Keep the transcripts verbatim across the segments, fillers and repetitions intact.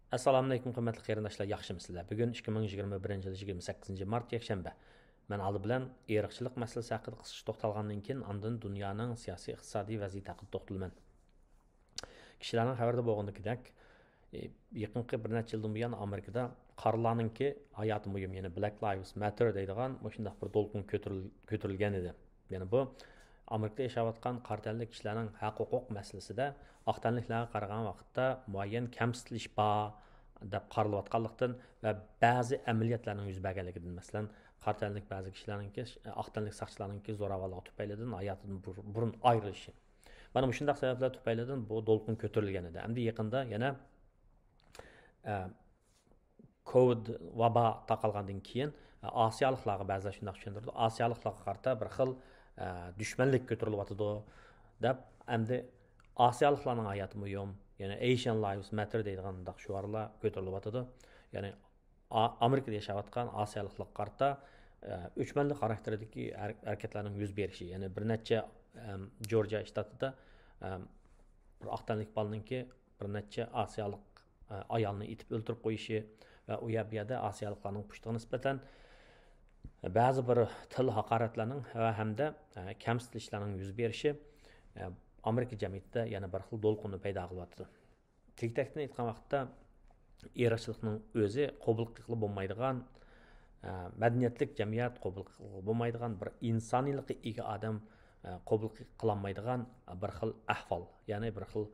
ئەسسالامۇئەلەيكۇم، قىممەتلىك قېرىنداشلار، ياخشىمۇسىلەر؟ بۈگۈن ئىككى مىڭ يىگىرمە بىرىنچى يىل يىگىرمە سەككىزىنچى مارت، يەكشەنبە. مەن ئالدى بىلەن ئىرقچىلىق مەسىلىسى ھەققىدە قىسقىچە توختالغاندىن كېيىن، ئاندىن دۇنيانىڭ سىياسىي، ئىقتىسادىي ۋەزىيىتى ھەققىدە توختىلىمەن. كىشىلەرنىڭ خەۋىرىدە بولغىنىدەك، ئى، يېقىنقى بىر نەچچە يىلدىن بۇيان ئامېرىكىدا قارىلارنىڭكى ھاياتى مۇھىم، يەنى بلاك لايۋز ماتتېر دەيدىغان مۇشۇنداق بىر دولقۇن كۆتۈرۈل-، كۆتۈرۈلگەن ئىدى. يەنى بۇ ئامېرىكىدا ياشاۋاتقان قارا تەنلىك كىشىلەرنىڭ ھەق ھوقۇق مەسىلىسىدە ئاق تەنلىكلەرگە قارىغان ۋاقىتتا مۇئەييەن كەمسىتىلىش بار دەپ قارىلىۋاتقانلىقتىن ۋە بەزى ئەمەلىيەتلەرنىڭ يۈز بەرگەنلىكىدىن، مەسىلەن، قارا تەنلىك بەزى كىشىلەرنىڭكى، ئاق تەنلىك ساقچىلارنىڭكى زوراۋانلىقى تۈپەيلىدىن ھاياتىدىن بۇر-، بۇرۇن ئايرىلىشى. مانا مۇشۇنداق سەۋەبلەر تۈپەيلىدىن بۇ دولقۇن كۆتۈرۈلگەن ئىدى. ئەمدى يېقىندا يەنە، ئە، كوۋىد ۋابا تارقالغاندىن كېيىن، ئە، ئاسىيالىقلارغا بەزىلەر شۇنداق چۈشەندۈرىدۇ. ئاسىيالىقلارغا قارىتا بىر خىل، ئە، دۈشمەنلىك كۆتۈرۈلۈۋاتىدۇ دەپ، ئەمدى ئاسىيالىقلارنىڭ ھاياتى مۇھىم، يەنى Asian Lives Matter دەيدىغان مۇنداق شوئارلار كۆتۈرۈلۈۋاتىدۇ. يەنى ئا-، ئامېرىكىدا ياشاۋاتقان ئاسىيالىقلارغا قارىتا، ئە، ئۆچمەنلىك خاراكتېرىدىكى ھەر-، ھەرىكەتلەرنىڭ يۈز بېرىشى، يەنى بىر نەچچە، ئەم، جورجىيا شتاتىدا، ئەم، بىر ئاق تەنلىك بالىنىڭكى بىر نەچچە ئاسىيالىق، ئە، ئايالنى ئېتىپ ئۆلتۈرۈپ قويۇشى ۋە ئۇ يەر، بۇ يەردە ئاسىيالىقلارنىڭ پۇشتىغا نىسبەتەن بەزى بىر تىل ھاقارەتلەرنىڭ ۋە ھەمدە، ئە، كەمسىتىلىشلەرنىڭ يۈز بېرىشى، ئە، ئامېرىكا جەمئىيىتىدە يەنە بىر خىل دولقۇننى پەيدا قىلىۋاتىدۇ. تېگى-تەكتىنى ئېيتقان ۋاقىتتا، ئىرقچىلىقنىڭ ئۆزى قوبۇل قىلغىلى بولمايدىغان، ئە، مەدەنىيەتلىك جەمئىيەت قوبۇل قىلغىلى بولمايدىغان، بىر ئىنسانىيلىققا ئىگە ئادەم، ئە، قوبۇل قىلالمايدىغان بىر خىل ئەھۋال، يەنى بىر خىل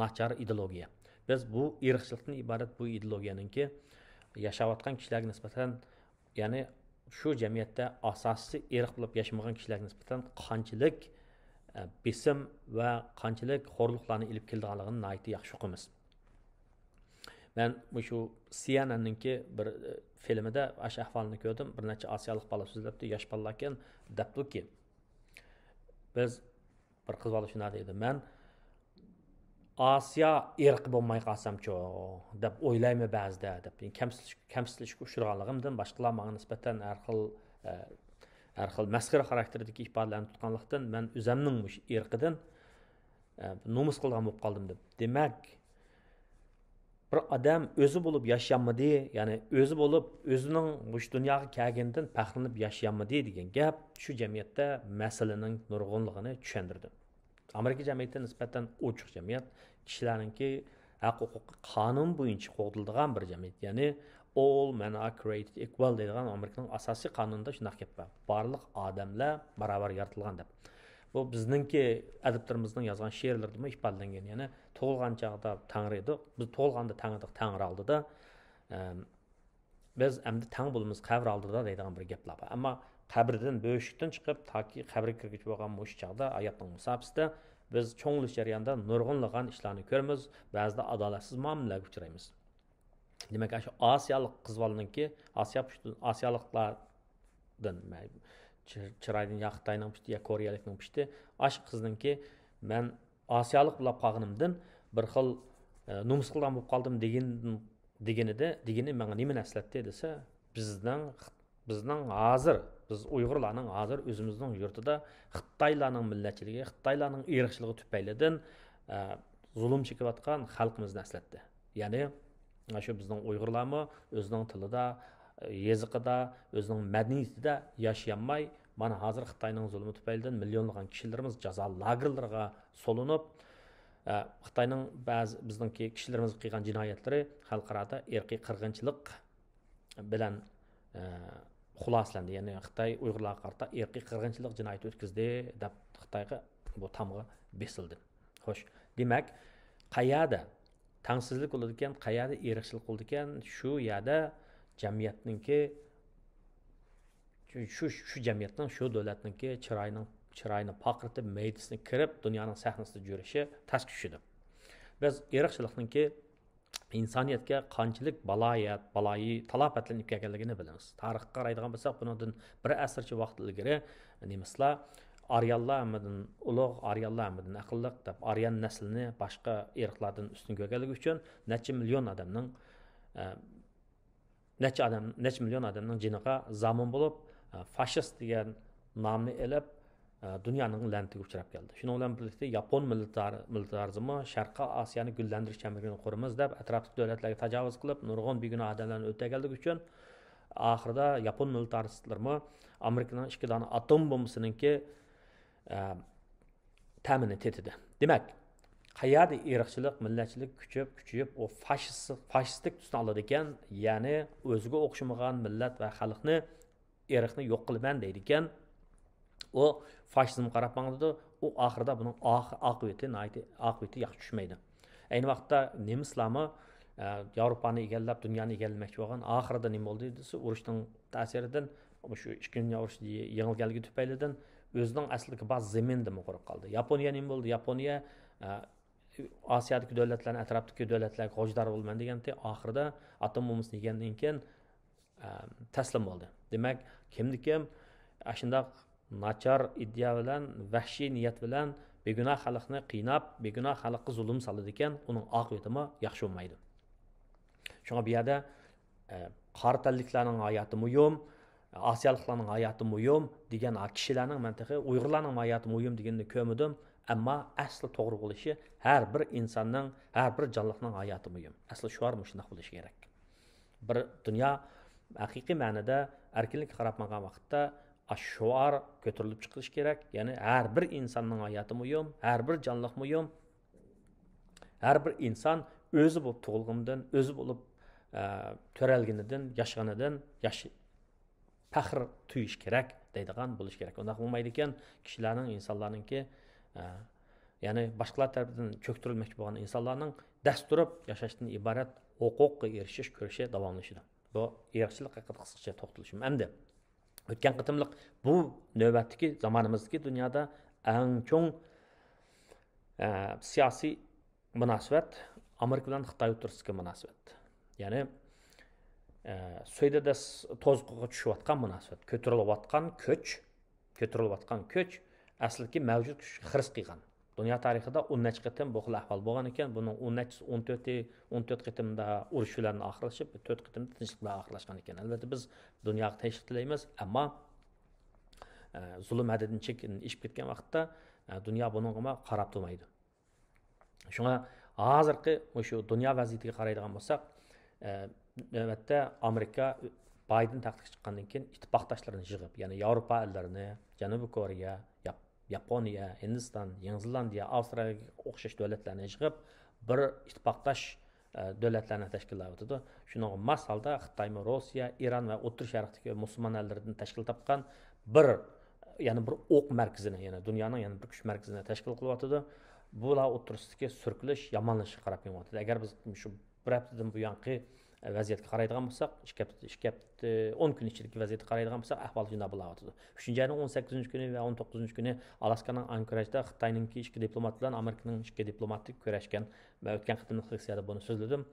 ناچار ئىدېئولوگىيە. بىز بۇ ئىرقچىلىقتىن ئىبارەت بۇ ئىدېئولوگىيەنىڭكى ياشاۋاتقان كىشىلەرگە نىسبەتەن، يەنى شۇ جەمئىيەتتە ئاساسىي ئىرق بولۇپ ياشىمىغان كىشىلەرگە نىسبەتەن قانچىلىك، ئە، بېسىم ۋە قانچىلىك خورلۇقلارنى ئېلىپ كېلىدىغانلىقىنى ناھايىتى ياخشى ئۇقىمىز. مەن مۇشۇ سى ئېن ئېننىڭكى بىر، ئە، فىلىمىدە ئاشۇ ئەھۋالنى كۆردۈم. بىر نەچچە ئاسىيالىق بالا سۆزلەپتۇ، ياش بالىلاركەن، دەپتۇكى، بىز بىر قىز بالا شۇنداق دېدى، مەن ئاسىيا ئىرقى بولماي قالسامچۇ دەپ ئويلايمەن بەزىدە، دەپ كەمسىتىلىش-، كەمسىتىلىشكە ئۇچرىغانلىقىمدىن باشقىلار ماڭا نىسبەتەن ھەر خىل، ئە، ھەر خىل مەسخىرە خاراكتېرىدىكى ئىپادىلەرنى تۇتقانلىقتىن، مەن ئۆزەمنىڭ مۇشۇ ئىرقىدىن، ئە، نومۇس قىلىدىغان بولۇپ قالدىم، دەپ. دېمەك، بىر ئادەم ئۆزى بولۇپ ياشىيالمىدى، يەنى ئۆزى بولۇپ، ئۆزىنىڭ مۇشۇ دۇنياغا كەلگىنىدىن پەخىرلىنىپ ياشىيالمىدى دېگەن گەپ شۇ جەمئىيەتتە مەسىلىنىڭ نۇرغۇنلۇقىنى چۈشەندۈردى. ئامېرىكا جەمئىيىتى نىسبەتەن ئوچۇق جەمئىيەت، كىشىلەرنىڭكى ھەق ھوقۇقى قانۇن بويىچە قوغدىلىدىغان بىر جەمئىيەت، يەنى All men are created equal دەيدىغان ئامېرىكىنىڭ ئاساسىي قانۇنىدا شۇنداق گەپ بار، بارلىق ئادەملەر باراۋەر يارىتىلغان دەپ. بۇ بىزنىڭكى ئەدىبلىرىمىزنىڭ يازغان شېئىرلىرىدىمۇ ئىپادىلەنگەن، يەنى تۇغۇلغان چاغدا تەڭرى ئىدۇق، بىز تۇغۇلغاندا تەڭ ئىدۇق، تەڭرى ئالدىدا، ئەم، بىز ئەمدى تەڭ بولىمىز قەبرە ئالدىدا دەيدىغان بىر گەپلەر بار. ئەمما قەبرىدىن، بۆشۈكتىن چىقىپ تاكى قەبرىگە كىرگۈچە بولغان مۇشۇ چاغدا ھاياتنىڭ مۇساپىسىدە بىز چوڭىيىش جەريانىدا نۇرغۇنلىغان ئىشلارنى كۆرىمىز، بەزىدە ئادالەتسىز مۇئامىلىلەرگە ئۇچرايمىز. دېمەك، ئاشۇ ئاسىيالىق قىز بالىنىڭكى، ئاسىيا پۇشتى-، ئاسىيالىقلاردىن، مە-، چى-، چىرايدىن يا خىتاينىڭ پۇشتى، يا كورېيەلىكنىڭ پۇشتى، ئاشۇ قىزنىڭكى، مەن ئاسىيالىق بولاپ قالغىنىمدىن بىر خىل، ئە، نومۇس قىلغان بولۇپ قالدىم دېگەن، دېگىنىدە، دېگىنى ماڭا نېمىنى ئەسلەتتى دېسە، بىزنىڭ، بىزنىڭ ھازىر، بىز ئۇيغۇرلارنىڭ ھازىر ئۆزىمىزنىڭ يۇرتىدا خىتايلارنىڭ مىللەتچىلىكى، خىتايلارنىڭ ئىرقچىلىقى تۈپەيلىدىن، ئە، زۇلۇم چېكىۋاتقان خەلقىمىزنى ئەسلەتتى. يەنى، شۇ بىزنىڭ ئۇيغۇرلارمۇ ئۆزىنىڭ تىلىدا، يېزىقىدا، ئۆزىنىڭ مەدەنىيىتىدە ياشىيالماي، مانا ھازىر خىتاينىڭ زۇلۇمى تۈپەيلىدىن مىليونلىغان كىشىلىرىمىز جازا لاگېرلىرىغا سولىنىپ، ئە، خىتاينىڭ بەزى بىزنىڭكى كىشىلىرىمىزگە قىلغان جىنايەتلىرى خەلقئارادا ئىرقىي قىرغىنچىلىق بىلەن، ئە، خۇلاسىلەندى. يەنى خىتاي ئۇيغۇرلارغا قارىتا ئىرقىي قىرغىنچىلىق جىنايىتى ئۆتكۈزدى دەپ خىتايغا بۇ تامغا بېسىلدى. خوش، دېمەك، قەيەردە تەڭسىزلىك بولىدىكەن، قەيەردە ئىرقچىلىق بولىدىكەن، شۇ يەردە جەمئىيەتنىڭكى، شۇ، شۇ، شۇ جەمئىيەتنىڭ، شۇ دۆلەتنىڭكى چىرايىنىڭ، چىرايىنى پارقىرىتىپ، مەيدىسىنى كىرىپ، دۇنيانىڭ سەھنىسىدە يۈرۈشى تەسكە چۈشىدۇ. بىز ئىرقچىلىقنىڭكى ئىنسانىيەتكە قانچىلىك بالايەت، بالايى، تالاپەتلەرنى ئېلىپ كەلگەنلىكىنى بىلىمىز. تارىخقا قارايدىغان بولساق، بۇنىڭدىن بىر ئەسىرچە ۋاقىت ئىلگىرى نېمىسلار ئاريانلار ھەممىدىن ئۇلۇغ، ئاريانلار ھەممىدىن ئەقىللىق دەپ، ئاريان نەسلىنى باشقا ئىرقلاردىن ئۈستۈن كۆرگەنلىكى ئۈچۈن نەچچە مىليون ئادەمنىڭ، ئە، نەچچە ئادەم، نەچچە مىليون ئادەمنىڭ جېنىغا زامىن بولۇپ، ئە، فاشىست دېگەن نامنى ئېلىپ، ئە، دۇنيانىڭ لەنىتىگە ئۇچراپ كەلدى. شۇنىڭ بىلەن بىرلىكتە ياپون مىلىتار-، مىلىتارىزمى شەرقىي ئاسىيانى گۈللەندۈرۈش جەمئىيىتىنى قۇرىمىز دەپ، ئەتراپتىكى دۆلەتلەرگە تاجاۋۇز قىلىپ، نۇرغۇن بىگۇناھ ئادەملەرنى ئۆلتۈرگەنلىكى ئۈچۈن، ئاخىرىدا ياپون مىلىتارىستلىرىمۇ ئامېرىكىنىڭ ئىككى دانە ئاتوم بومبىسىنىڭكى، ئە، تەمىنى تېتىدى. دېمەك، قەيەردە ئىرقچىلىق، مىللەتچىلىك كۈچىيىپ، كۈچىيىپ، ئۇ فاشىست-، فاشىستلىك تۈسنى ئالىدىكەن، يەنى ئۆزىگە ئوخشىمىغان مىللەت ۋە خەلقنى، ئىرقنى يوق قىلىمەن دەيدىكەن، ئۇ فاشىزمغا قاراپ ماڭىدۇ. ئۇ ئاخىرىدا بۇنىڭ ئاخ-، ئاقىۋىتى ناھايىتى، ئاقىۋىتى ياخشى چۈشمەيدۇ. ئەينى ۋاقىتتا نېمىسلارمۇ، ئە، ياۋروپانى ئىگىلەپ، دۇنيانى ئىگىلىمەكچى بولغان، ئاخىرىدا نېمە بولدى دېسە، ئۇرۇشنىڭ تەسىرىدىن، مۇشۇ ئىككىنچى دۇنيا ئۇرۇشى يېڭىلگەنلىكى تۈپەيلىدىن ئۆزىنىڭ ئەسلىدىكى بار زېمىنىدىنمۇ قۇرۇپ قالدى. ياپونىيە نېمە بولدى؟ ياپونىيە، ئە، ئاسىيادىكى دۆلەتلەرنى، ئەتراپتىكى دۆلەتلەرگە خوجدار بولىمەن دېگەنتى، ئاخىرىدا ئاتوم بومبىسىنى يېگەندىن كېيىن، ئە، تەسلىم بولدى. دېمەك، كىمدىكىم ئاشۇنداق ناچار ئىدىيە بىلەن، ۋەھشىي نىيەت بىلەن بىگۇناھ خەلقنى قىيناپ، بىگۇناھ خەلققە زۇلۇم سالىدىكەن، ئۇنىڭ ئاقىۋىتىمۇ ياخشى بولمايدۇ. شۇڭا بۇ يەردە، ئە، قارا تەنلىكلەرنىڭ ھاياتى مۇھىم، ئاسىيالىقلارنىڭ ھاياتى مۇھىم دېگەن ھا كىشىلەرنىڭ، مەن تېخى ئۇيغۇرلارنىڭ ھاياتى مۇھىم دېگىنىنى كۆرمىدىم. ئەمما ئەسلى توغرا بولۇشى، ھەر بىر ئىنساننىڭ، ھەر بىر جانلىقنىڭ ھاياتى مۇھىم. ئەسلى شوئار مۇشۇنداق بولۇشى كېرەك. بىر دۇنيا ھەقىقىي مەنىدە ئەركىنلىككە قاراپ ماڭغان ۋاقىتتا، ئاشۇ شوئار كۆتۈرۈلۈپ چىقىلىشى كېرەك. يەنى ھەر بىر ئىنساننىڭ ھاياتى مۇھىم، ھەر بىر جانلىق مۇھىم. ھەر بىر ئىنسان ئۆزى بولۇپ تۇغۇلغىنىدىن، ئۆزى بولۇپ، ئە، تۆرەلگىنىدىن، ياشىغىنىدىن ياش-، پەخىر تۇيۇش كېرەك دەيدىغان بولۇش كېرەك. ئۇنداق بولمايدىكەن، كىشىلەرنىڭ، ئىنسانلارنىڭكى، ئە، يەنى باشقىلار تەرىپىدىن چۆكتۈرۈلمەكچى بولغان ئىنسانلارنىڭ دەس تۇرۇپ ياشاشتىن ئىبارەت ھوقۇققا ئېرىشىش كۈرىشى داۋاملىشىدۇ. بۇ ئىرقچىلىق ھەققىدە قىسقىچە توختىلىشىم. ئەمدى ئۆتكەن قېتىملىق بۇ نۆۋەتتىكى زامانىمىزدىكى دۇنيادا ئەڭ چوڭ، ئە، سىياسىي مۇناسىۋەت ئامېرىكا بىلەن خىتاي ئوتتۇرىسىدىكى مۇناسىۋەت. يەنى، ئە، سۈيدىدە س-، توزۇققا چۈشۈۋاتقان مۇناسىۋەت، كۆتۈرۈلۈۋاتقان كۈچ، كۆتۈرۈلۈۋاتقان كۈچ ئەسلىدىكى مەۋجۇت كۈچكە خىرىس قىلغان. دۇنيا تارىخىدا ئون نەچچە قېتىم بۇ خىل ئەھۋال بولغان ئىكەن. بۇنىڭ ئون نەچچىسى، ئون تۆتى، ئون تۆت قېتىمدا ئۇرۇش بىلەن ئاخىرلىشىپ، تۆت قېتىمدا تىنچلىق بىلەن ئاخىرلاشقان ئىكەن. ئەلۋەتتە، بىز دۇنياغا تىنچلىق تىلەيمىز، ئەمما، ئە، زۇلۇم ھەددىدىن چېكىن ئېشىپ كەتكەن ۋاقىتتا، ئە، دۇنيا بۇنىڭغىمۇ قاراپ تۇرمايدۇ. شۇڭا ھازىرقى مۇشۇ دۇنيا ۋەزىيىتىگە قارايدىغان بولساق، ئە، نۆۋەتتە ئامېرىكا بايدېن تەختكە چىققاندىن كېيىن ئىتتىپاقداشلىرىنى يىغىپ، يەنى ياۋروپا ئەللىرىنى، جەنۇبىي كورېيە، ياپ-، ياپونىيە، ھىندىستان، يېڭى زېلاندىيە، ئاۋسترالىيەگە ئوخشاش دۆلەتلەرنى يىغىپ، بىر ئىتتىپاقداش، ئە، دۆلەتلەرنى تەشكىللەۋاتىدۇ. شۇنىڭغا ماس ھالدا خىتايمۇ، روسىيە، ئىران ۋە ئوتتۇرا شەرقتىكى مۇسۇلمان ئەللىرىدىن تەشكىل تاپقان بىر، يەنى بىر ئوق مەركىزىنى، يەنى دۇنيانىڭ يەنە بىر كۈچ مەركىزىنى تەشكىل قىلىۋاتىدۇ. بۇلار ئوتتۇرىسىدىكى سۈركىلىش يامانلىشىشقا قاراپ مېڭىۋاتىدۇ. ئەگەر بىز شۇ بىر ھەپتىدىن بۇيانقى ۋەزىيەتكە قارايدىغان بولساق، ئىككى ھەپتە، ئىككى ھەپتە، ئون كۈن ئىچىدىكى ۋەزىيەتكە قارايدىغان بولساق، ئەھۋال شۇنداق بولاۋاتىدۇ. ئۈچىنچى ئاينىڭ ئون سەككىزىنچى كۈنى ۋە ئون توققۇزىنچى كۈنى ئالاسكانىڭ ئانكوراجدا خىتاينىڭكى ئىككى دىپلومات بىلەن ئامېرىكىنىڭ ئىككى دىپلوماتى كۆرۈشكەن. مەن ئۆتكەن قېتىملىق لېكسىيەدە بۇنى سۆزلىدىم.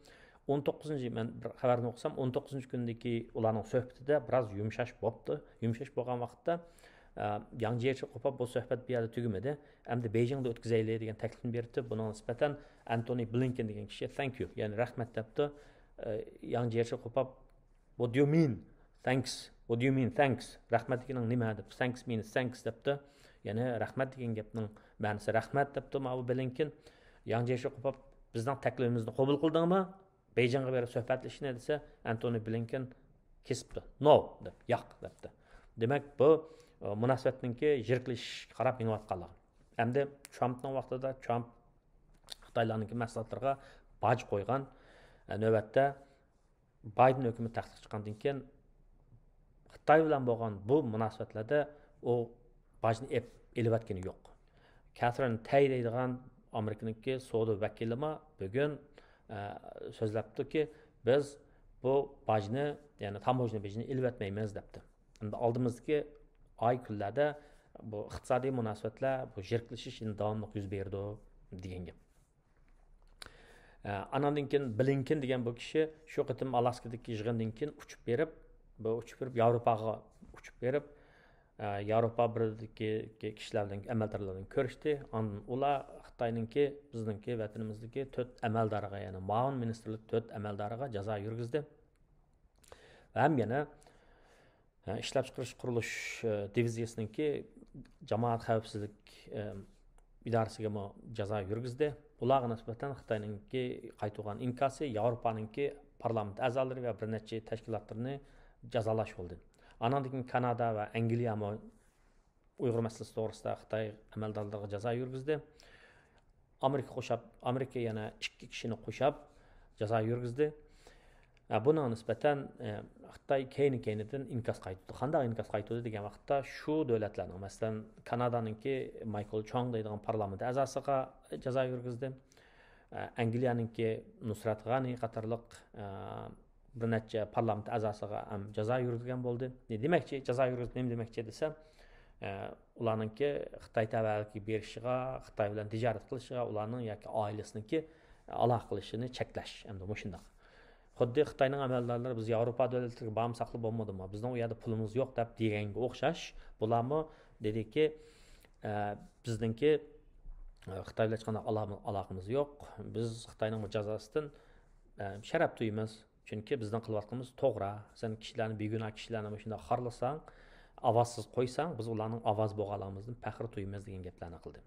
ئون توققۇزىنچى، مەن بىر خەۋەرنى ئوقۇسام، ئون توققۇزىنچى كۈندىكى ئۇلارنىڭ سۆھبىتىدە بىراز يۇمشاش بوپتۇ. يۇمشاش بولغان ۋاقىتتا، ئە، ياڭ جيېچى قوپاپ بۇ سۆھبەت بۇ يەردە تۈگىمىدى. ئەمدى بېيجىڭدا ئۆتكۈزەيلى دېگەن تەكلىپنى بېرىپتۇ. بۇنىڭغا نىسبەتەن ئەنتونى بلىنكېن دېگەن كىشى، "Thank you"، يەنى رەھمەت دەپتۇ. ئە، ياڭ جيېچى قوپاپ، "What do you mean? Thanks. What do you mean, thanks? رەھمەت دېگىنىڭ نېمە؟" دەپ، "Thanks means thanks" دەپتۇ. يەنى رەھمەت دېگەن گەپنىڭ مەنىسى رەھمەت دەپتۇ ماۋۇ بلىنكېن. ياڭ جيېچى قوپاپ، "بىزنىڭ تەكلىپىمىزنى قوبۇل قىلدىڭمۇ؟ بېيجىڭغا بېرىپ سۆھبەتلىشىشنى؟" دېسە، ئەنتونى بلىنكېن كېسىپتۇ. "No" دەپ، "ياق" دەپتۇ. دېمەك، بۇ، ئە، مۇناسىۋەتنىڭكى يىرىكلىشىشكە قاراپ مېڭىۋاتقانلىقى. ئەمدى ترامپنىڭ ۋاقتىدا ترامپ خىتايلارنىڭكى مەھسۇلاتلىرىغا باج قويغان، ئە، نۆۋەتتە بايدېن ھۆكۈمىتى تەختكە چىققاندىن كېيىن، خىتاي بىلەن بولغان بۇ مۇناسىۋەتلەردە ئۇ باجنى ئېپ-، ئېلىۋەتكىنى يوق. كاترىن تەي دەيدىغان ئامېرىكىنىڭكى سودا ۋەكىلىمۇ بۈگۈن، ئە، سۆزلەپتۇكى، "بىز بۇ باجنى، يەنى تاموژنا بېجىنى ئېلىۋەتمەيمىز" دەپتۇ. ئەمدى ئالدىمىزدىكى ئاي، كۈنلەردە بۇ ئىقتىسادىي مۇناسىۋەتلەر، بۇ يىرىكلىشىش يەنە داۋاملىق يۈز بېرىدۇ دېگەن گەپ. ئە، ئاناندىن كېيىن بلىنكېن دېگەن بۇ كىشى شۇ قېتىم ئالاسكىدىكى يىغىندىن كېيىن ئۇچۇپ بېرىپ، بۇ ئۇچۇپ بېرىپ ياۋروپاغا ئۇچۇپ بېرىپ، ئە، ياۋروپا بىرلىكىدىكى كىشىلەر بىلەن، ئەمەلدارلار بىلەن كۆرۈشتى. ئاندىن ئۇلار خىتاينىڭكى، بىزنىڭكى ۋەتىنىمىزدىكى تۆت ئەمەلدارىغا، يەنى مۇئاۋىن مىنىستىرلىق تۆت ئەمەلدارىغا جازا يۈرگۈزدى. ھەم يەنە ئىشلەپچىقىرىش قۇرۇلۇش دىۋىزىيىسىنىڭكى جامائەت خەۋپسىزلىك ئىدارىسىگىمۇ جازا يۈرگۈزدى. ئۇلارغا نىسبەتەن خىتاينىڭكى قايتۇرغان ئىنكاسى ياۋروپانىڭكى پارلامېنت ئەزالىرى ۋە بىر نەچچە تەشكىلاتلىرىنى جازالاش بولدى. ئانىڭدىن كېيىن كانادا ۋە ئەنگلىيەمۇ ئۇيغۇر مەسىلىسى توغرىسىدا خىتاي ئەمەلدارلىرىغا جازا يۈرگۈزدى. ئامېرىكا قوشاپ، ئامېرىكا يەنە ئىككى كىشىنى قوشاپ جازا يۈرگۈزدى. ئە، بۇنىڭغا نىسبەتەن، ئە، خىتاي كەينى-كەينىدىن ئىنكاس قايتۇردى. قانداق ئىنكاس قايتۇردى دېگەن ۋاقىتتا، شۇ دۆلەتلەرنىڭ، مەسىلەن، كانادانىڭكى مايكل چوڭ دەيدىغان پارلامېنت ئەزاسىغا جازا يۈرگۈزدى. ئە، ئەنگلىيەنىڭكى نۇسرەت غانى قاتارلىق، ئە، بىر نەچچە پارلامېنت ئەزاسىغا ھەم جازا يۈرگۈزگەن بولدى. نېمە دېمەكچى، جازا يۈرگۈزدى، نېمە دېمەكچى دېسە، ئە، ئۇلارنىڭكى خىتاي تەۋەلىكىگە بېرىشىغا، خىتاي بىلەن تىجارەت قىلىشىغا، ئۇلارنىڭ ياكى ئائىلىسىنىڭكى ئالاقە قىلىشىنى چەكلەش، ئەمدى مۇشۇنداق. خۇددى خىتاينىڭ ئەمەلدارلىرى، بىز ياۋروپا دۆلەتلىرىگە بارمىساقلا بولمىدىمۇ؟ بىزنىڭ ئۇ يەردە پۇلىمىز يوق دەپ دېگەنگە ئوخشاش. بۇلارمۇ دېدىكى، ئە، بىزنىڭكى، ئە، خىتاي بىلەن ھېچقانداق ئالا-، ئالاقىمىز يوق. بىز خىتاينىڭ بۇ جازاسىدىن، ئە، شەرەپ تۇيىمىز. چۈنكى بىزنىڭ قىلىۋاتقىنىمىز توغرا. سەن كىشىلەرنى، بىگۇناھ كىشىلەرنى مۇشۇنداق خارلىساڭ، ئاۋازسىز قويساڭ، بىز ئۇلارنىڭ ئاۋاز بولغانلىقىمىزدىن پەخىر تۇيىمىز، دېگەن گەپلەرنى قىلدى.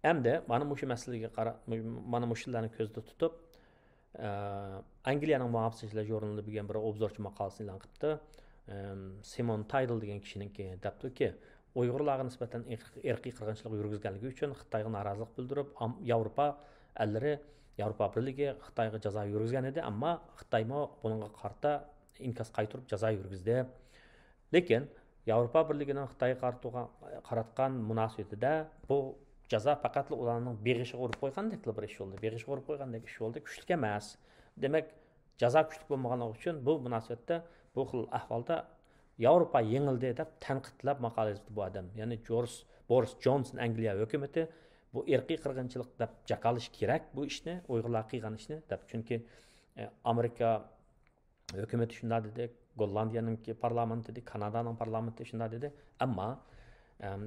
ئەمدى مانا مۇشۇ مەسىلىگە قارا-، مانا مۇشۇلارنى كۆزدە تۇتۇپ، ئە، ئەنگلىيەنىڭ مۇھاپىزەتچىلەر ژۇرنىلى بۈگۈن بىر ئوبزورچى ماقالىسىنى ئېلان قىپتۇ. ئەم، سىمون تايدل دېگەن كىشىنىڭكى دەپتۇكى، ئۇيغۇرلارغا نىسبەتەن ئىرق-، ئىرقىي قىرغىنچىلىق يۈرگۈزگەنلىكى ئۈچۈن خىتايغا نارازىلىق بىلدۈرۈپ، ئام-، ياۋروپا ئەللىرى، ياۋروپا بىرلىكى خىتايغا جازا يۈرگۈزگەن ئىدى، ئەمما خىتايمۇ بۇنىڭغا قارىتا ئىنكاس قايتۇرۇپ جازا يۈرگۈزدى. لېكىن ياۋروپا بىرلىكىنىڭ خىتايغا قارىتىلغان، قاراتقان مۇناسىۋىتىدە بۇ جازا پەقەتلا ئۇلارنىڭ بېغىشىغا ئۇرۇپ قويغاندەكلا بىر ئىش بولدى. بېغىشىغا ئۇرۇپ قويغاندەك ئىش بولدى. كۈچلۈك ئەمەس. دېمەك، جازا كۈچلۈك بولمىغانلىقى ئۈچۈن بۇ مۇناسىۋەتتە بۇ خىل ئەھۋالدا ياۋروپا يېڭىلدى دەپ تەنقىدلەپ ماقالە يېزىپتۇ بۇ ئادەم. يەنى جورس-، بورىس جونسون ئەنگلىيە ھۆكۈمىتى بۇ ئىرقىي قىرغىنچىلىق دەپ جاكارلىشى كېرەك بۇ ئىشنى، ئۇيغۇرلار قىلغان ئىشنى دەپ. چۈنكى، ئە، ئامېرىكا ھۆكۈمىتى شۇنداق دېدى، گوللاندىيەنىڭكى پارلامېنتى دېدى، كانادانىڭ پارلامېنتى شۇنداق دېدى. ئەمما، ئەم،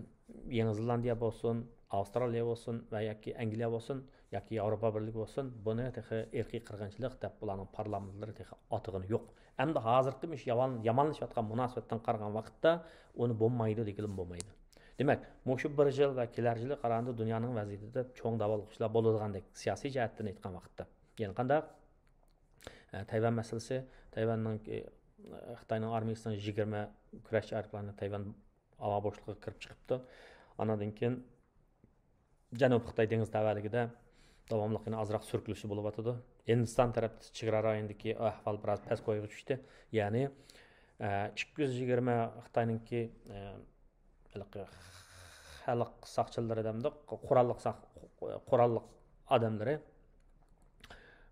يېڭى زېلاندىيە بولسۇن، ئاۋسترالىيە بولسۇن ۋە ياكى ئەنگلىيە بولسۇن، ياكى ياۋروپا بىرلىكى بولسۇن، بۇنى تېخى ئىرقىي قىرغىنچىلىق دەپ ئۇلارنىڭ پارلامېنتلىرى تېخى ئاتىغىنى يوق. ئەمدى ھازىرقى مۇشۇ يامان-، يامانلىشىۋاتقان مۇناسىۋەتتىن قارىغان ۋاقىتتا ئۇنى بولمايدۇ دېگىلىمۇ بولمايدۇ. دېمەك، مۇشۇ بىر يىل ۋە كېلەر يىلى قارىغاندا دۇنيانىڭ ۋەزىيىتىدە چوڭ داۋالغۇشلار بولىدىغاندەك سىياسىي جەھەتتىن ئېيتقان ۋاقىتتا. يەنە قانداق؟ ئە، تەيۋەن مەسىلىسى، تەيۋەننىڭ، ئە، خىتاينىڭ ئارمىيىسىنىڭ يىگىرمە كۈرەش ئايروپىلانى تەيۋەن ھاۋا بوشلۇقىغا كىرىپ چىقىپتۇ. ئانىڭدىن كېيىن جەنۇبىي خىتاي دېڭىز تەۋەلىكىدە داۋاملىق يەنە ئازراق سۈركىلىشى بولۇۋاتىدۇ. ھىندىستان تەرەپتە چېگرا رايونىدىكى ئەھۋال بىراز پەس كويىغا چۈشتى. يەنى، ئە، ئىككى يۈز يىگىرمە خىتاينىڭكى، ئە، ھېلىقى خەلق ساقچىلىرى دەمدۇق، قوراللىق ساق-، قوراللىق ئادەملىرى،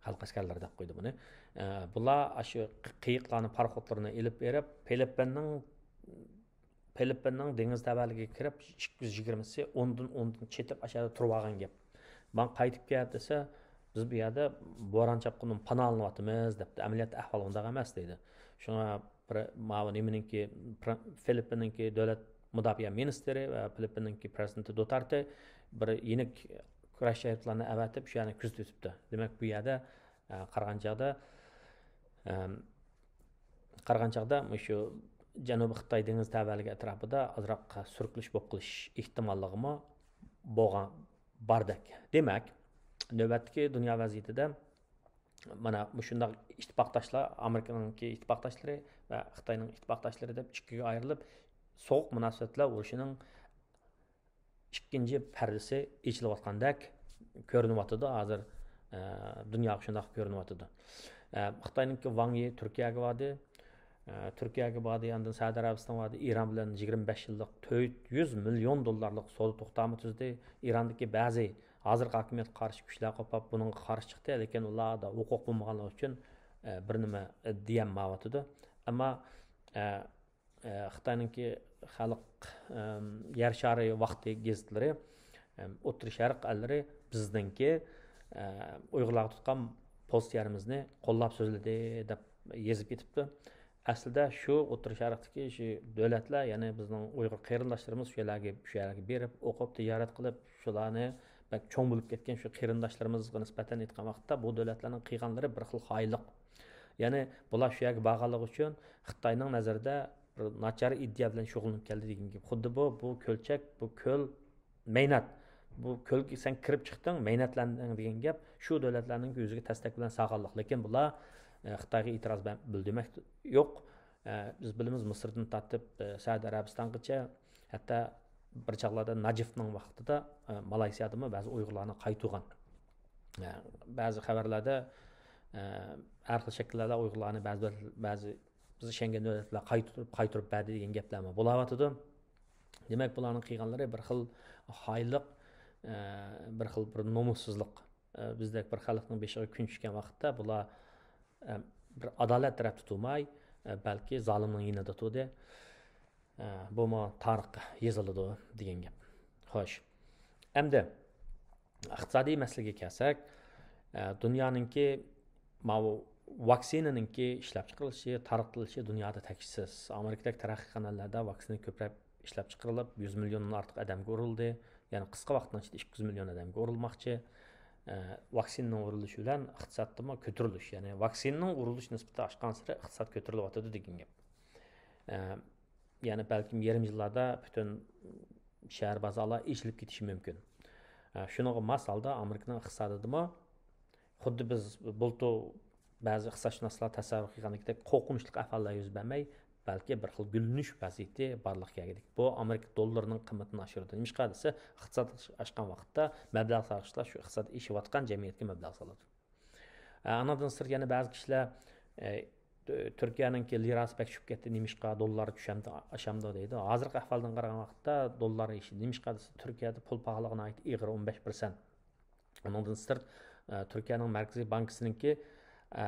خەلق ئەسكەرلىرى دەپ قويدى بۇنى. ئە، بۇلار ئاشۇ قېيىقلارنى، پاراخوتلىرىنى ئېلىپ بېرىپ، فىلىپپىننىڭ، فىلىپپىننىڭ دېڭىز تەۋەلىكىگە كىرىپ، ئىككى يۈز يىگىرمىسى ئوندىن، ئوندىن چېتىپ، ئاشۇ يەردە تۇرۇۋالغان گەپ. ماڭا قايتىپ كەل دېسە، بىز بۇ يەردە بوران چاپقۇندىن پاناھلىنىۋاتىمىز دەپتۇ. ئەمەلىيەتتە ئەھۋال ئۇنداق ئەمەس دەيدۇ. شۇڭا بىر ماۋۇ نېمىنىڭكى، پر-، فىلىپپىننىڭكى دۆلەت مۇداپىئە مىنىستىرى ۋە فىلىپپىننىڭكى پرېزىدېنتى دوتارتې بىر يېنىك كۈرەش ئايروپىلانىنى ئەۋەتىپ، شۇ يەرنى كۆزىتىۋېتىپتۇ. دېمەك، بۇ يەردە، ئە، قارىغان چاغدا، ئەم، قارىغان چاغدا مۇشۇ جەنۇبىي خىتاي دېڭىز تەۋەلىكى ئەتراپىدا ئازراق سۈركىلىش بولۇپ قېلىش ئېھتىماللىقىمۇ بولغان، باردەك. دېمەك، نۆۋەتتىكى دۇنيا ۋەزىيىتىدە مانا مۇشۇنداق ئىتتىپاقداشلار، ئامېرىكىنىڭكى ئىتتىپاقداشلىرى ۋە خىتاينىڭ ئىتتىپاقداشلىرى دەپ ئىككىگە ئايرىلىپ، سوغۇق مۇناسىۋەتلەر ئۇرۇشىنىڭ ئىككىنچى پەردىسى ئېچىلىۋاتقاندەك كۆرۈنۈۋاتىدۇ ھازىر، ئە، دۇنياغا شۇنداق كۆرۈنۈۋاتىدۇ. ئە، خىتاينىڭكى ۋاڭ يى تۈركىيەگە باردى. ئە، تۈركىيەگە باردى، ئاندىن سەئۇدى ئەرەبىستانغا باردى، ئىران بىلەن يىگىرمە بەش يىللىق تۆت يۈز مىليون دوللارلىق سودا توختامى تۈزدى. ئىراندىكى بەزى ھازىرقى ھاكىمىيەتكە قارشى كۈچلەر قوپاپ بۇنىڭغا قارشى چىقتى، لېكىن ئۇلاردا ھوقۇق بولمىغانلىقى ئۈچۈن، ئە، بىر نېمە، ئە، دېيەلمەيۋاتىدۇ. ئەمما، ئە، ئە، خىتاينىڭكى خەلق، ئەم، يەر شارى ۋاقتى گېزىتلىرى، ئەم، ئوتتۇرا شەرق ئەللىرى بىزنىڭكى، ئە، ئۇيغۇرلارغا تۇتقان پوزىتسىيەمىزنى قوللاپ سۆزلىدى دەپ يېزىپ كېتىپتۇ. ئەسلىدە شۇ ئوتتۇرا شەرقتىكى شۇ دۆلەتلەر، يەنى بىزنىڭ ئۇيغۇر قېرىنداشلىرىمىز شۇ يەرلەرگە، شۇ يەرلەرگە بېرىپ، ئوقۇپ، تىجارەت قىلىپ، شۇلارنى بەك چوڭ بولۇپ كەتكەن شۇ قېرىنداشلىرىمىزغا نىسبەتەن ئېيتقان ۋاقىتتا، بۇ دۆلەتلەرنىڭ قىلغانلىرى بىر خىل خائىنلىق. يەنى بۇلار شۇ يەرگە بارغانلىقى ئۈچۈن خىتاينىڭ نەزىرىدە بىر ناچار ئىدىيە بىلەن شۇغۇللىنىپ كەلدى دېگەن گەپ. خۇددى بۇ، بۇ كۆلچەك، بۇ كۆل مەينەت. بۇ كۆلگە سەن كىرىپ چىقتىڭ، مەينەتلەندىڭ دېگەن گەپ. شۇ دۆلەتلەرنىڭ يۈزىگە تەستەك بىلەن سالغانلىق. لېكىن بۇلار، ئە، خىتايغا ئېتىراز بىلدۈرمەك يوق. ئە، بىز بىلىمىز، مىسىردىن تارتىپ، ئە، سەئۇدى ئەرەبىستانغىچە، ھەتتا بىر چاغلاردا نەجىفنىڭ ۋاقتىدا، ئە، مالايسىيادىمۇ بەزى ئۇيغۇرلارنى قايتۇرغان. ئە، بەزى خەۋەرلەردە، ئە، ھەر خىل شەكىللەردە ئۇيغۇرلارنى بەزى، بەزى بىز ئىشەنگەن دۆلەتلەر قايتۇرۇپ، قايتۇرۇپ بەردى دېگەن گەپلەرمۇ بولاۋاتىدۇ. دېمەك، بۇلارنىڭ قىلغانلىرى بىر خىل خائىنلىق، ئە، بىر خىل بىر نومۇسسىزلىق. ئە، بىزدەك بىر خەلقنىڭ بېشىغا كۈن چۈشكەن ۋاقىتتا بۇلار، ئە، بىر ئادالەت تەرەپتە تۇرماي، ئە، بەلكى زالىمنىڭ يېنىدا تۇردى. ئە، بۇمۇ تارىخقا يېزىلىدۇ دېگەن گەپ. خوش. ئەمدى ئىقتىسادىي مەسىلىگە كەلسەك، ئە، دۇنيانىڭكى ماۋۇ ۋاكسىنىنىڭكى ئىشلەپچىقىرىلىشى، تارقىتىلىشى دۇنيادا تەكشىسىز. ئامېرىكىدەك تەرەققىي قىلغان ئەللەردە ۋاكسىنا كۆپرەك ئىشلەپچىقىرىلىپ، يۈز مىليوندىن ئارتۇق ئادەمگە ئۇرۇلدى. يەنى قىسقا ۋاقىتنىڭ ئىچىدە ئىككى يۈز مىليون ئادەمگە ئۇرۇلماقچى. ئە، ۋاكسىنىنىڭ ئۇرۇلۇشى بىلەن ئىقتىسادتىمۇ كۆتۈرۈلۈش، يەنى ۋاكسىنىنىڭ ئۇرۇلۇش نىسبىتى ئاشقانسېرى ئىقتىساد كۆتۈرۈلۈۋاتىدۇ دېگەن گەپ. ئە، يەنى بەلكىم يېرىم يىللاردا پۈتۈن شەھەر بازارلار ئېچىلىپ كېتىشى مۇمكىن. ئە، شۇنىڭغا ماس ھالدا ئامېرىكىنىڭ ئىقتىسادىدىمۇ خۇددى بىز بۇلتۇر بەزى ئىقتىسادشۇناسلار تەسەۋۋۇر قىلغاندىكىدەك قورقۇنچلۇق ئەھۋاللار يۈز بەرمەي، بەلكى بىر خىل گۈللىنىش ۋەزىيىتى بارلىققا كەلگۈدەك. بۇ ئامېرىكا دوللىرىنىڭ قىممىتىنى ئاشۇرىدۇ. نېمىشقا دېسە، ئىقتىساد ئاشقان ۋاقىتتا مەبلەغ سالغۇچىلار شۇ ئىقتىساد ئېشىۋاتقان جەمئىيەتكە مەبلەغ سالىدۇ. ئە، ئانىڭدىن سىرت يەنە بەزى كىشىلەر، ئە، تۈركىيەنىڭكى لىراسى بەك چۈشۈپ كەتتى، نېمىشقا دوللار چۈشەمدۇ، ئاشامدۇ دەيدۇ. ھازىرقى ئەھۋالدىن قارىغان ۋاقىتتا دوللار ئېشىدۇ. نېمىشقا دېسە، تۈركىيەدە پۇل پاخاللىقى ناھايىتى ئېغىر، ئون بەش پىرسەنت. ئۇنىڭدىن سىرت، ئە، تۈركىيەنىڭ مەركىزىي بانكىسىنىڭكى، ئە،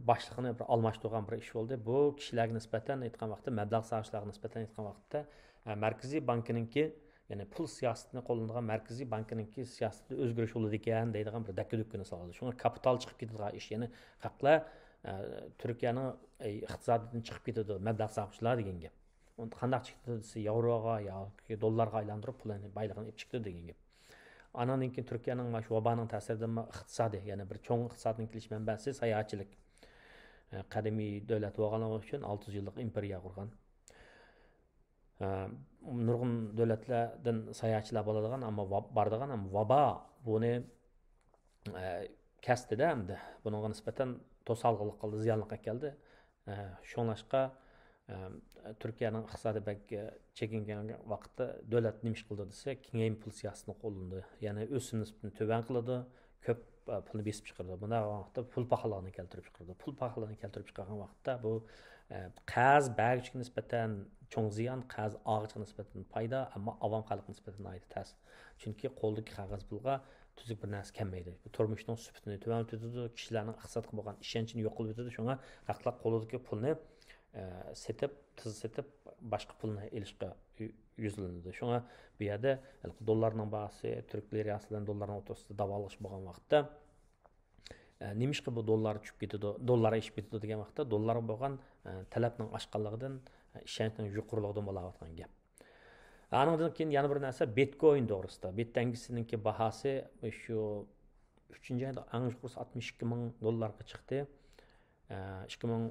باشلىقىنى بىر ئالماشتۇرغان بىر ئىش بولدى. بۇ كىشىلەرگە نىسبەتەن ئېيتقان ۋاقىتتا، مەبلەغ سالغۇچىلارغا نىسبەتەن ئېيتقان ۋاقىتتا، ئە، مەركىزىي بانكىنىڭكى، يەنى پۇل سىياسىتىنى قوللىنىدىغان مەركىزىي بانكىنىڭكى سىياسىتىدە ئۆزگىرىش بولىدىكەن دەيدىغان بىر دەككە دۈككىنى سالىدۇ. شۇڭا كاپىتال چىقىپ كېتىدىغان ئىش، يەنى خەقلەر، ئە، تۈركىيەنىڭ، ئە، ئىقتىسادىدىن چىقىپ كېتىدۇ، مەبلەغ سالغۇچىلار دېگەن گەپ. ئۇنى قانداق چىقىدۇ دېسە، ياۋروغا ياكى دوللارغا ئايلاندۇرۇپ، پۇلىنى، بايلىقىنى ئېلىپ چىقىدۇ دېگەن گەپ. ئانىڭدىن كېيىن تۈركىيەنىڭ مانا شۇ ۋابانىڭ تەسىرىدىنمۇ ئىقتىسادىي، يەنە بىر چوڭ ئىقتىسادنىڭ كېلىش مەنبەسى ساياھەتچىلىك. ئە، قەدىمىي دۆلەت بولغانلىقى ئۈچۈن ئالتە يۈز يىللىق ئىمپېرىيە قۇرغان. ئە، نۇرغۇن دۆلەتلەردىن ساياھەتچىلەر بولىدىغان، ئەمما ۋاب-، بارىدىغان، ئەمما ۋابا بۇنى، ئە، كەستىدە ئەمدى بۇنىڭغا نىسبەتەن توسالغۇلۇق قىلدى، زىيانلىق ئەكەلدى. ئە، شۇڭلاشقا، ئە، تۈركىيەنىڭ ئىقتىسادى بەك، ئە، چېكىنگەن ۋاقىتتا دۆلەت نېمە ئىش قىلىدۇ دېسە، كېڭەيمە پۇل سىياسىتىنى قوللىنىدۇ. يەنى ئۆسۈم نىسبىتىنى تۆۋەن قىلىدۇ، كۆپ، ئە، پۇلنى بېسىپ چىقىرىدۇ. بۇنداق ۋاقىتتا پۇل پاخاللىقىنى كەلتۈرۈپ چىقىرىدۇ. پۇل پاخاللىقىنى كەلتۈرۈپ چىقارغان ۋاقىتتا بۇ، ئە، قەرز بەرگۈچىگە نىسبەتەن چوڭ زىيان، قەرز ئالغۇچىغا نىسبەتەن پايدا، ئەمما ئاۋام خەلققە نىسبەتەن ناھايىتى تەس. چۈنكى قولدىكى قەغەز پۇلغا تۈزۈك بىر نەرسە كەلمەيدۇ. بۇ تۇرمۇشنىڭ سۈپىتىنى تۆۋەنلىتىۋېتىدۇ، كىشىلەرنىڭ ئىقتىسادقا بولغان ئىشەنچىنى يوق قىلىۋېتىدۇ. شۇڭا خەقلەر قولىدىكى پۇلنى، ئە، سېتىپ، تېز سېتىپ، باشقا پۇلنى ئېلىشقا يۈ-، يۈزلىنىدۇ. شۇڭا بۇ يەردە ھېلىقى دوللارنىڭ باھاسى، تۈرك لىراسى بىلەن دوللارنىڭ ئوتتۇرىسىدا داۋالغۇش بولغان ۋاقىتتا، ئە، نېمىشقا بۇ دوللار چۈشۈپ كېتىدۇ، دوللار ئېشىپ كېتىدۇ دېگەن ۋاقىتتا، دوللارغا بولغان، ئە، تەلەپنىڭ ئاشقانلىقىدىن، ئە، ئىشەنچنىڭ يۇقىرىلىقىدىن بولاۋاتقان گەپ. ئانىڭدىن كېيىن يەنە بىر نەرسە، بىتكوين توغرىسىدا. بىتتەنگىسىنىڭكى باھاسى شۇ ئۈچىنچى ئايدا ئەڭ يۇقىرىسى ئاتمىش ئىككى مىڭ دوللارغا چىقتى. ئىككى مىڭ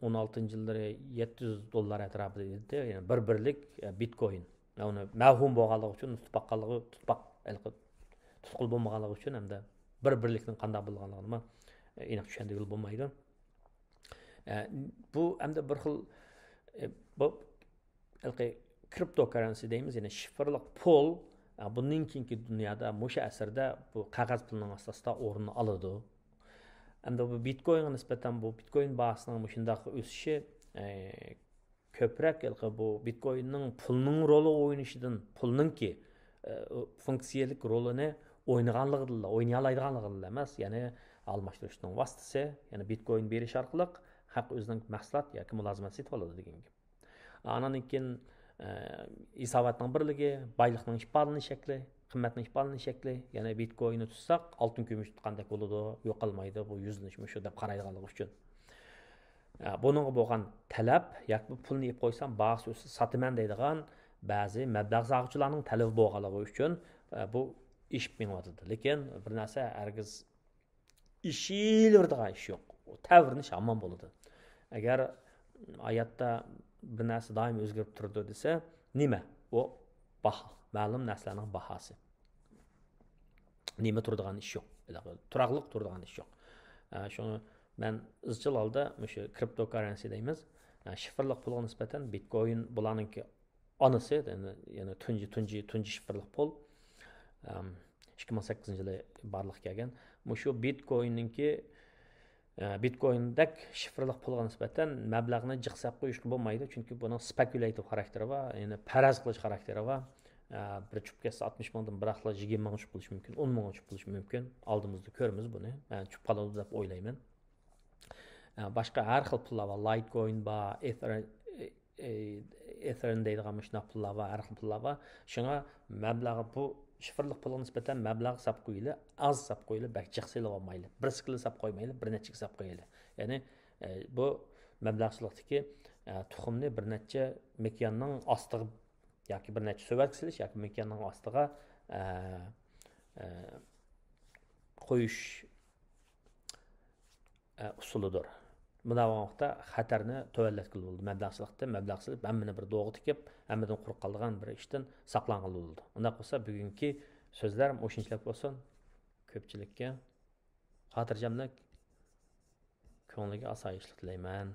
ئون ئالتىنچى يىللىرى يەتتە يۈز دوللار ئەتراپىدا ئىدى. يەنى بىر بىرلىك، ئە، بىتكوين. ئۇنى مەۋھۇم بولغانلىقى ئۈچۈن، تۇتۇپ باققانلىقى، تۇتۇپ باق-، ھېلىقى تۇتقىلى بولمىغانلىقى ئۈچۈن ھەمدە بىر بىرلىكنىڭ قانداق بولغانلىقىنىمۇ ئېنىق چۈشەندۈرگىلى بولمايدۇ. ئە، بۇ ئەمدى بىر خىل، ئە، بۇ ھېلىقى كرىپتو كاررېنسى دەيمىز، يەنى شىفىرلىق پۇل، ئە، بۇندىن كېيىنكى دۇنيادا، مۇشۇ ئەسىردە بۇ قەغەز پۇلنىڭ ئاساسىدا ئورنىنى ئالىدۇ. ئەمدى بۇ بىتكوينغا نىسبەتەن بۇ بىتكوين باھاسىنىڭ مۇشۇنداق ئۆسۈشى، ئە، كۆپرەك ھېلىقى بۇ بىتكويننىڭ پۇلنىڭ رولى ئوينىشىدىن، پۇلنىڭكى، ئە، فۇنكسىيەلىك رولىنى ئوينىغانلىقىدىنلا، ئوينىيالايدىغانلىقىدىنلا ئەمەس، يەنى ئالماشتۇرۇشنىڭ ۋاسىتىسى، يەنى بىتكوين بېرىش ئارقىلىق خەق ئۆزىنىڭ مەھسۇلات ياكى مۇلازىمەت سېتىۋالىدۇ دېگەن گەپ. ئانىڭدىن كېيىن، ئە، ھېساباتنىڭ بىرلىكى، بايلىقنىڭ ئىپادىلىنىش شەكلى، قىممەتنىڭ ئىپادىلىنىش شەكلى، يەنى بىتكويننى تۇتساق، ئالتۇن كۈمۈش تۇتقاندەك بولىدۇ، يوقالمايدۇ، بۇ يۈزلىنىش مۇشۇ دەپ قارايدىغانلىقى ئۈچۈن. ئە، بۇنىڭغا بولغان تەلەپ، ياكى بۇ پۇلنى ئېلىپ قويسام، باھاسى ئۆسسە ساتىمەن دەيدىغان بەزى مەبلەغ سالغۇچىلارنىڭ تەلىپى بولغانلىقى ئۈچۈن، ئە، بۇ ئېشىپ مېڭىۋاتىدۇ. لېكىن بىر نەرسە ھەرگىز ئېشىلىۋېرىدىغان ئىش يوق. تەۋرىنىش ھامان بولىدۇ. ئەگەر ھاياتتا بىر نەرسە دائىم ئۆزگىرىپ تۇرىدۇ دېسە، نېمە؟ ئۇ باھا، مەلۇم نەرسىلەرنىڭ باھاسى. نېمە تۇرىدىغان ئىش يوق. تۇراقلىق تۇرىدىغان ئىش يوق. ئە، شۇڭا مەن ئىزچىل ھالدا مۇشۇ كرىپتو كاررېنسى دەيمىز. ئە، شىفىرلىق پۇلغا نىسبەتەن بىتكوين بۇلارنىڭكى ئانىسى، يەنى، يەنى تۇنجى، تۇنجى، تۇنجى شىفىرلىق پۇل. ئەم، ئىككى مىڭ سەككىزىنچى يىلى بارلىققا كەلگەن. مۇشۇ بىتكويننىڭكى، ئە، بىتكويندەك شىفىرلىق پۇلغا نىسبەتەن مەبلەغنى جىق سەپ قويۇشقا بولمايدۇ، چۈنكى بۇنىڭ سپېكۇلياتىپ خاراكتېرى بار، يەنى پەرەز قىلىش خاراكتېرى بار. ئە، بىر چۈپ كەتسە ئاتمىش مىڭدىن بىراقلا يىگىرمە مىڭغا چۈپ بولۇشى مۇمكىن، ئون مىڭغا چۈپ بولۇشى مۇمكىن. ئالدىمىزدا كۆرىمىز بۇنى. ئە، چۈپ قالىدۇ دەپ ئويلايمەن. ئە، باشقا ھەر خىل پۇللار بار. لايتكوين بار، ئېثېر-، ئە، ئېثېرىن دەيدىغان مۇشۇنداق پۇللار بار، ھەر خىل پۇللار بار. شۇڭا مەبلەغ، بۇ شىفىرلىق پۇلغا نىسبەتەن مەبلەغ ساپ قويۇلى، ئاز ساپ قويۇلى، بەك جىق سېلىۋالمايلى. بىر سېكىللا ساپ قويمايلى، بىر نەچچىگە ساپ قويايلى. يەنى، ئە، بۇ مەبلەغچىلىكتىكى، ئە، تۇخۇمنى بىر نەچچە مېكىياننىڭ ئاستىغا ياكى بىر نەچچە سۆۋەتكە سېلىش ياكى مېكىياننىڭ ئاستىغا، ئە، ئە، قويۇش، ئە، ئۇسۇلىدۇر. مۇنداق بولغان ۋاقىتتا خەتەرنى تۆۋەنلەتكىلى بولىدۇ. مەبلەغ سېلىقتا مەبلەغ سېلىپ، ھەممىنى بىر دوغا تىكىپ، ھەممىدىن قۇرۇق قالىدىغان بىر ئىشتىن ساقلانغىلى بولىدۇ. ئۇنداق بولسا، بۈگۈنكى سۆزلەر مۇشۇنچىلىك بولسۇن. كۆپچىلىككە خاتىرجەملىك، كۆڭلىگە ئاسايىشلىق تىلەيمەن.